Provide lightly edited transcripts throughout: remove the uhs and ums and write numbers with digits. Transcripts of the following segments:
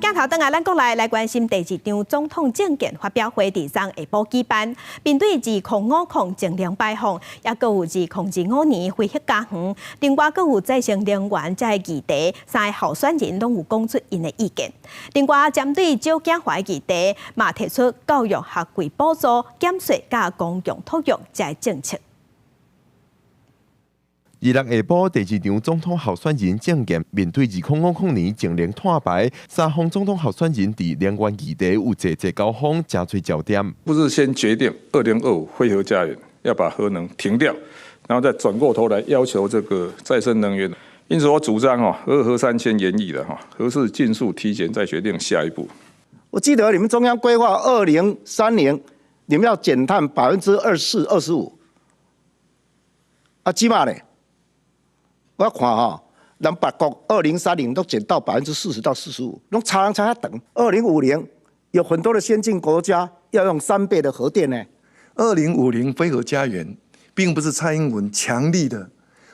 鏡頭轉來咱國內來關心第二場總統政見發表會佇昨下晡舉辦，面對2050淨零排放，抑閣有2025年非核家園，另外閣有再生能源這个議題，三个候選人攏有講出𪜶的意見。另外，針對少子化議題，嘛提出教育學費補助、減稅佮公共托育這个政策。二六下晡第二場總統候選人政見，面對2050年淨零碳排，三方總統候選人佇能源議題有濟濟交鋒，誠濟焦點。不是先決定2025非核家園要把核能停掉，然後再轉過頭來要求這個再生能源。因此我主張哦，核二核三先延役了哈，核四盡速提前再決定下一步。我記得你們中央規劃2030，你們要減碳24%、25%。啊，這馬咧？我看吼，人別國2030都減到40%到45%，攏差人差較長。2050有很多的先進國家要用3倍的核電呢。2050非核家園，並不是蔡英文強力的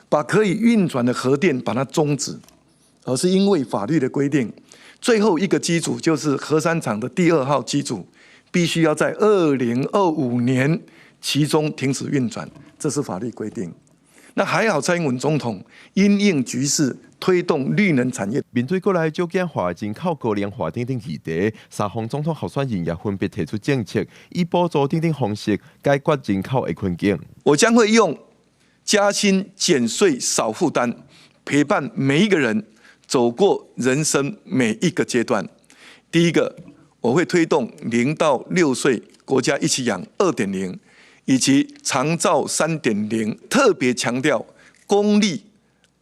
把可以運轉的核電把它終止，而是因為法律的規定，最後一個機組就是核三廠的第二號機組，必須要在2025年期中停止運轉，這是法律規定。那還好，蔡英文總統因應局勢推動綠能產業。面對國內少子化、人口高齡化等等議題，三方總統候選人也分別提出政策，以補助等等方式解決人口的困境。我將會用加薪、減稅、少負擔，陪伴每一個人走過人生每一個階段。第一個，我會推動0到6歲國家一起養2.0。以及長照3.0，特別強調公立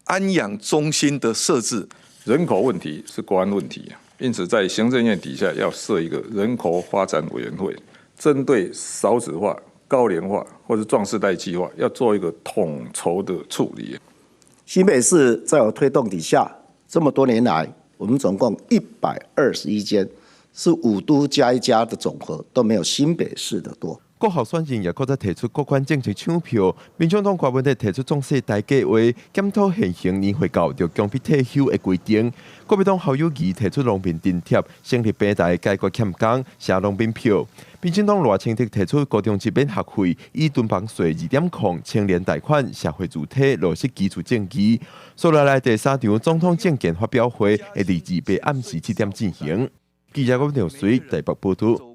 安養中心的設置。人口問題是國安問題，因此在行政院底下要設一個人口發展委員會，針對少子化、高齡化或者壯世代計劃，要做一個統籌的處理。新北市在我推動底下，這麼多年來，我們總共121間，是五都加一加的總和，都沒有新北市的多。各候選人也閣再提出各款政策搶票，民眾黨柯文哲提出壯世代計畫，檢討現行年歲到就強迫退休的規定。國民黨侯友宜提出農民津貼，成立平台解決欠工，寫農民票。民進黨賴清德提出高中職免學費，以囤房稅2.0、青年貸款、社會主體落實居住正義。所來來第三場總統政見發表會，會佇二八暗時7點進行。記者郭條水台北報道。